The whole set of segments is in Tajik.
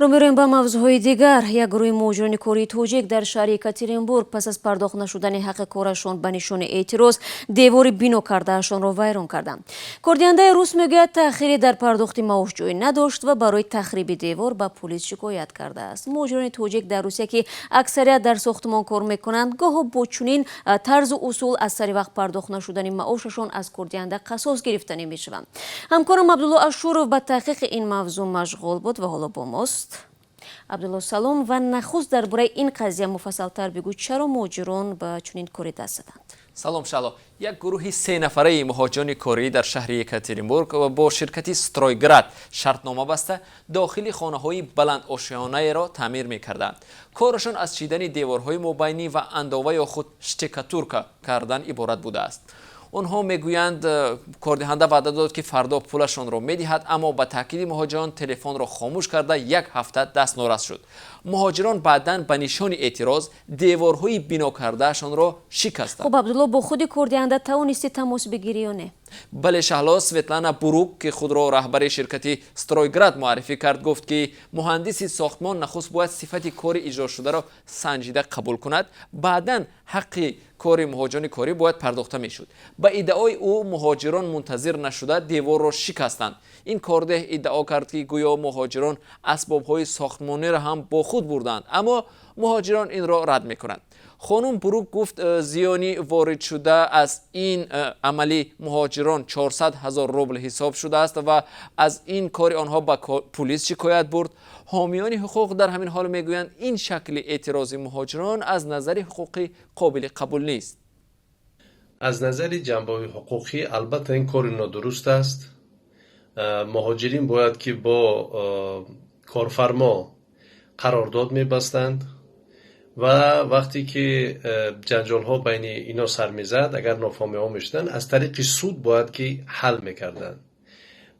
Рӯ меорем ба мавзӯъҳои дигар. Як гурӯҳи муҳоҷирони кории тоҷик дар шаҳри Екатеринбург пас аз пардохт нашудани ҳаққи корашон ба нишони эътироз девори бино кардаашонро вайрон карданд. Кордиҳандаи рус мегӯяд, таъхире дар пардохти маош ҷой надошт ва барои тахриби девор ба пулис шикоят кардааст. Муҳоҷирони тоҷик дар Русия, ки аксарият дар сохтмон кор мекунанд, гоҳо бо чунин тарзу усул аз сари вақт пардохт нашудани маошашон аз кордиҳанда қасос гирифтанӣ мешаванд. Ҳамкорам Абдулло Ашуров ба таҳқиқи ин мавзӯъ машғул буд ва ҳоло бо мост. Абдулло, салом ва нахуст дар бораи ин қазия муфассалтар бигӯ. Чаро муҳоҷирон ба чунин коре даст заданд? Салом, Шаҳло. Як гурӯҳи сенафараи муҳоҷирони корӣ дар шаҳри Екатеринбург бо ширкати «Стройград» шартнома баста, дохили хонаҳои баландошёнаеро таъмир мекарданд. Корашон аз чидани деворҳои мобайнӣ ва андова ё худ штукатурка кардан иборат будааст. Онҳо мегӯянд, кордиҳанда ваъда дод, ки фардо пулашонро медиҳад, аммо ба таъкиди муҳоҷирон телефонро хомӯш карда, як ҳафта дастнорас шуд. Муҳоҷирон баъдан ба нишони эътироз деворҳои бино кардаашонро шикастанд. Хуб, Абдулло, бо худи кордиҳанда тавонистӣ тамос бигирӣ ё не? Бале, Шаҳло. Светлана Бурук, ки худро раҳбари ширкати «Стройград» муаррифӣ кард, гуфт, ки муҳандиси сохтмон нахуст бояд сифати кори иҷрошударо санҷида қабул кунад, баъдан ҳаққи кори муҳоҷирони корӣ бояд пардохта мешуд. Ба иддаои ӯ, муҳоҷирон мунтазир нашуда деворро шикастанд. Ин кордеҳ иддао кард, ки гӯё муҳоҷирон асбобҳои сохтмониро ҳам бо худ бурданд, аммо муҳоҷирон инро рад мекунанд. Хонум Бурук гуфт, зиёни воридшуда аз ин амали муҳоҷирон 400 ҳазор рубл ҳисоб шудааст ва аз ин кори онҳо ба пулис шикоят бурд. Ҳомиёни ҳуқуқ дар ҳамин ҳол мегӯянд, ин шакли эътирози муҳоҷирон аз назари ҳуқуқӣ қобили қабул нест. Аз назари ҷанбаҳои ҳуқуқӣ, албатта, ин кори нодуруст аст. Муҳоҷирин бояд ки бо корфармо қарордод мебастанд ва вақте ки ҷанҷолҳо байни ино сар мезад, агар нофаҳмиҳо мешуданд, аз тариқи суд бояд ки ҳал мекарданд.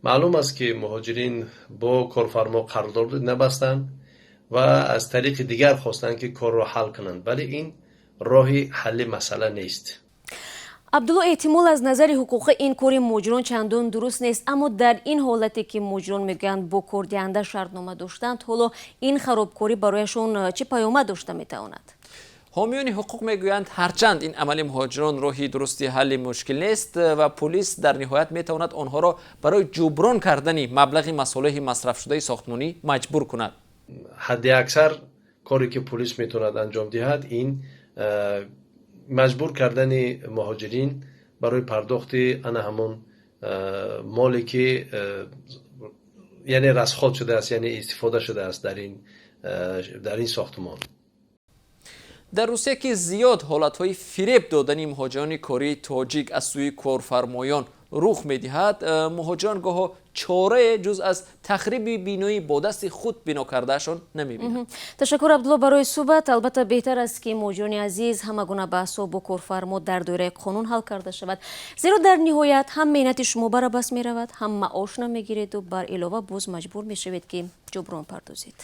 Маълум аст, ки муҳоҷирин бо корфармо қарордод набастанд ва аз тариқи дигар хостанд, ки корро ҳал кунанд, вале ин роҳи ҳалли масъала нест. Абдулло, эҳтимол, аз назари ҳуқуқӣ ин кори муҳоҷирон чандон дуруст нест, аммо дар ин ҳолате ки муҳоҷирон мегӯянд, бо кордиҳанда шартнома доштанд, ҳоло ин харобкорӣ барояшон чӣ паёмад дошта метавонад? Ҳомиёни ҳуқуқ мегӯянд, ҳарчанд ин амали муҳоҷирон роҳи дурусти ҳалли мушкил нест ва пулис дар ниҳоят метавонад онҳоро барои ҷуброн кардани маблағи масолеҳи масрафшудаи сохтмонӣ маҷбур кунад. Ҳадди аксар коре ки пулис метавонад анҷом диҳад, ин маҷбур кардани муҳоҷирин барои пардохти ана ҳамон моле ки, яъне, расход шудааст, яъне истифода шудааст дар ин сохтмон. Дар Русия, ки зиёд ҳолатҳои фиреб додани муҳоҷирони кории тоҷик аз сӯи корфармоён рух медиҳад, муҳоҷирон гоҳо чорае ҷуз аз тахриби бинои бо дасти худ бино кардаашон намебинанд. Ташаккур, Абдулло, барои суҳбат. Албатта, беҳтар аст, ки муҳоҷирони азиз, ҳама гуна баҳсҳо бо корфармо дар доираи қонун ҳал карда шавад, зеро дар ниҳоят ҳам меҳнати шумо бар абас меравад, ҳам маош намегиреду бар илова боз маҷбур мешавед, ки ҷуброн пардозед.